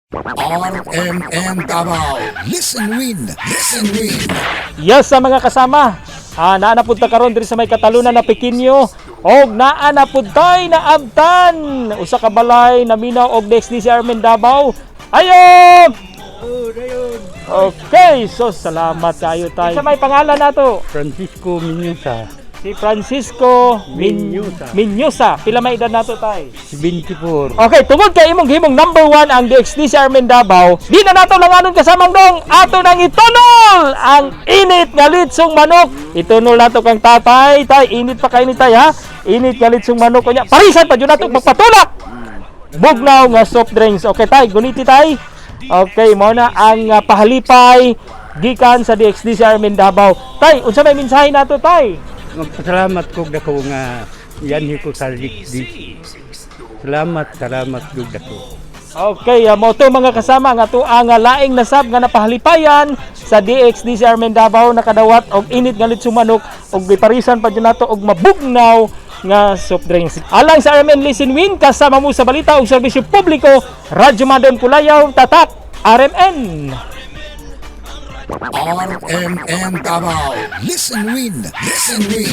RMN Davao. Listen win, listen win. Yes, sa mga kasama. Naa na pud ta karon diri sa may katalunan na Pekinyo og naa na pud tay naabtan usa ka balay naminaw og DXDC RMN Davao. Ayo! Okay, so salamat kayo, tay. Sa may pangalan nato? Francisco Miñosa. Si Francisco Miñosa. Miñosa. Pila may edad nato, tay? 74. Okay, tungod kay imong gihimong number one ang DXDC RMN Davao, di na nato langanon, kasamang dong, ato nang itunol ang init nga litsong manok. Itunol nato kang tatay, tay, init pa kay ni tay ha. Init nga litsong manok kunya. Parisan pa jud nato magpatulak. Bugnaw nga soft drinks. Okay tay, guniti tay. Okay, mao na ang pahalipay gikan sa DXDC RMN Davao. Tay, unsa may mensahe nato, tay? Magpasalamat ko dako nga yan ko sa DXDC. Salamat, salamat kog dako. Okay, mo to mga kasama nga to ang laing nasab nga napahalipayan sa DXDC RMN Davao, nakadawat og init nga litsong manok og giparisan pa jud nato og mabugnaw nga soft drinks. Alang sa RMN Listen Win, kasama mo sa balita ug serbisyo publiko, Radyo Madon Kulayaw, Tatak RMN. RMN Davao. Listen win, listen win.